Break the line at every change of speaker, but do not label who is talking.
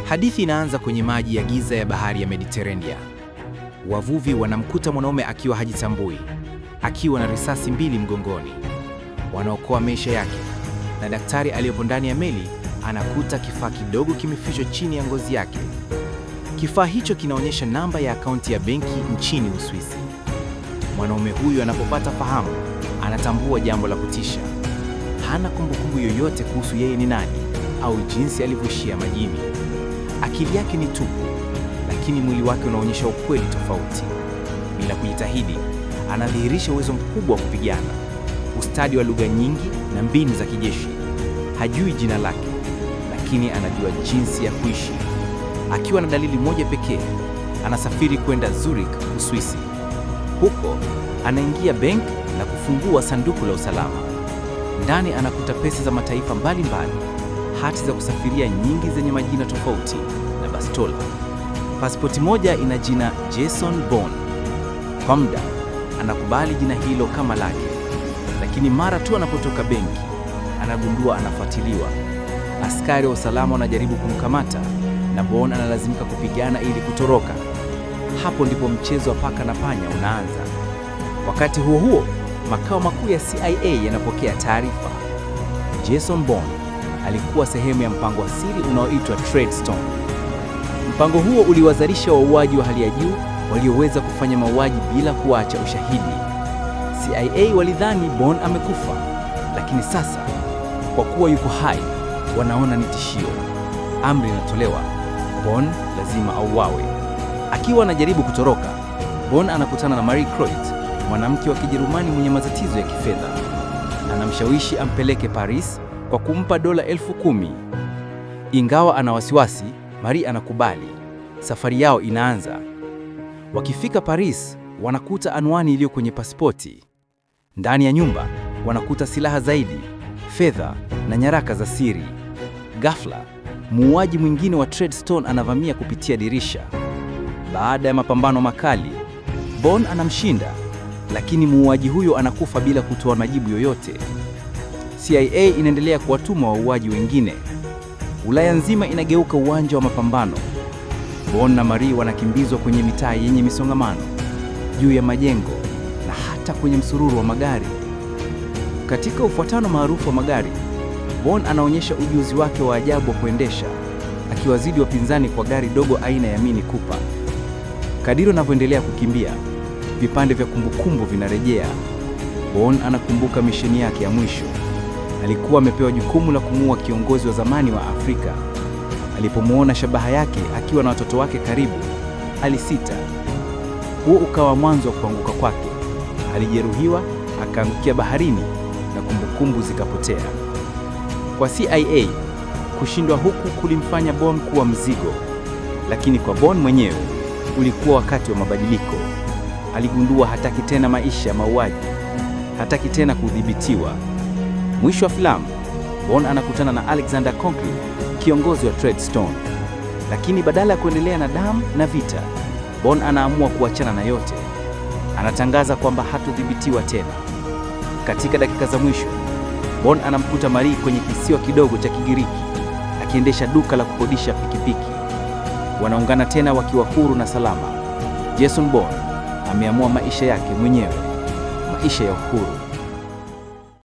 Hadithi inaanza kwenye maji ya giza ya bahari ya Mediterania. Wavuvi wanamkuta mwanaume akiwa hajitambui, akiwa na risasi mbili mgongoni. Wanaokoa maisha yake, na daktari aliyepo ndani ya meli anakuta kifaa kidogo kimefichwa chini ya ngozi yake. Kifaa hicho kinaonyesha namba ya akaunti ya benki nchini Uswisi. Mwanaume huyu anapopata fahamu, anatambua jambo la kutisha. Hana kumbukumbu yoyote kuhusu yeye ni nani au jinsi alivyoishia majini. Akili yake ni tupu, lakini mwili wake unaonyesha ukweli tofauti. Bila kujitahidi, anadhihirisha uwezo mkubwa wa kupigana, ustadi wa lugha nyingi na mbinu za kijeshi. Hajui jina lake, lakini anajua jinsi ya kuishi. Akiwa na dalili moja pekee, anasafiri kwenda Zurich, Uswisi. Huko anaingia benki na kufungua sanduku la usalama. Ndani anakuta pesa za mataifa mbalimbali, hati za kusafiria nyingi zenye majina tofauti na bastola. Pasipoti moja ina jina Jason Bourne. Kwa muda anakubali jina hilo kama lake, lakini mara tu anapotoka benki anagundua anafuatiliwa. Askari wa usalama wanajaribu kumkamata na Bourne analazimika kupigana ili kutoroka. Hapo ndipo mchezo wa paka na panya unaanza. Wakati huo huo, makao makuu ya CIA yanapokea taarifa. Jason Bourne alikuwa sehemu ya mpango wa siri unaoitwa Treadstone. Mpango huo uliwazalisha wauaji wa hali ya juu walioweza kufanya mauaji bila kuacha ushahidi. CIA walidhani Bourne amekufa, lakini sasa kwa kuwa yuko hai, wanaona ni tishio. Amri inatolewa, Bourne lazima auawe. Akiwa anajaribu kutoroka, Bourne anakutana na Marie Kreutz, mwanamke wa Kijerumani mwenye matatizo ya kifedha. Anamshawishi ampeleke Paris kwa kumpa dola 10,000. Ingawa ana wasiwasi, Marie anakubali. Safari yao inaanza. Wakifika Paris, wanakuta anwani iliyo kwenye pasipoti. Ndani ya nyumba wanakuta silaha zaidi, fedha na nyaraka za siri. Ghafla, muuaji mwingine wa Treadstone anavamia kupitia dirisha. Baada ya mapambano makali, Bourne anamshinda, lakini muuaji huyo anakufa bila kutoa majibu yoyote. CIA inaendelea kuwatuma wauaji wengine. Ulaya nzima inageuka uwanja wa mapambano. Bourne na Marie wanakimbizwa kwenye mitaa yenye misongamano, juu ya majengo na hata kwenye msururu wa magari. Katika ufuatano maarufu wa magari, Bourne anaonyesha ujuzi wake wa ajabu wa kuendesha, akiwazidi wapinzani kwa gari dogo aina ya Mini Cooper. Kadiri anavyoendelea kukimbia, vipande vya kumbukumbu vinarejea. Bourne anakumbuka misheni yake ya mwisho. Alikuwa amepewa jukumu la kumuua kiongozi wa zamani wa Afrika. Alipomwona shabaha yake akiwa na watoto wake karibu, alisita. Huo ukawa mwanzo wa kuanguka kwake. Alijeruhiwa, akaangukia baharini na kumbukumbu zikapotea. Kwa CIA, kushindwa huku kulimfanya Bourne kuwa mzigo, lakini kwa Bourne mwenyewe ulikuwa wakati wa mabadiliko. Aligundua hataki tena maisha ya mauaji, hataki tena kudhibitiwa. Mwisho wa filamu, Bourne anakutana na Alexander Conklin, kiongozi wa Treadstone. Lakini badala ya kuendelea na damu na vita, Bourne anaamua kuachana na yote. Anatangaza kwamba hatudhibitiwa tena. Katika dakika za mwisho, Bourne anamkuta Marie kwenye kisiwa kidogo cha Kigiriki akiendesha duka la kukodisha pikipiki. Wanaungana tena wakiwa huru na salama. Jason Bourne ameamua maisha yake mwenyewe, maisha ya uhuru.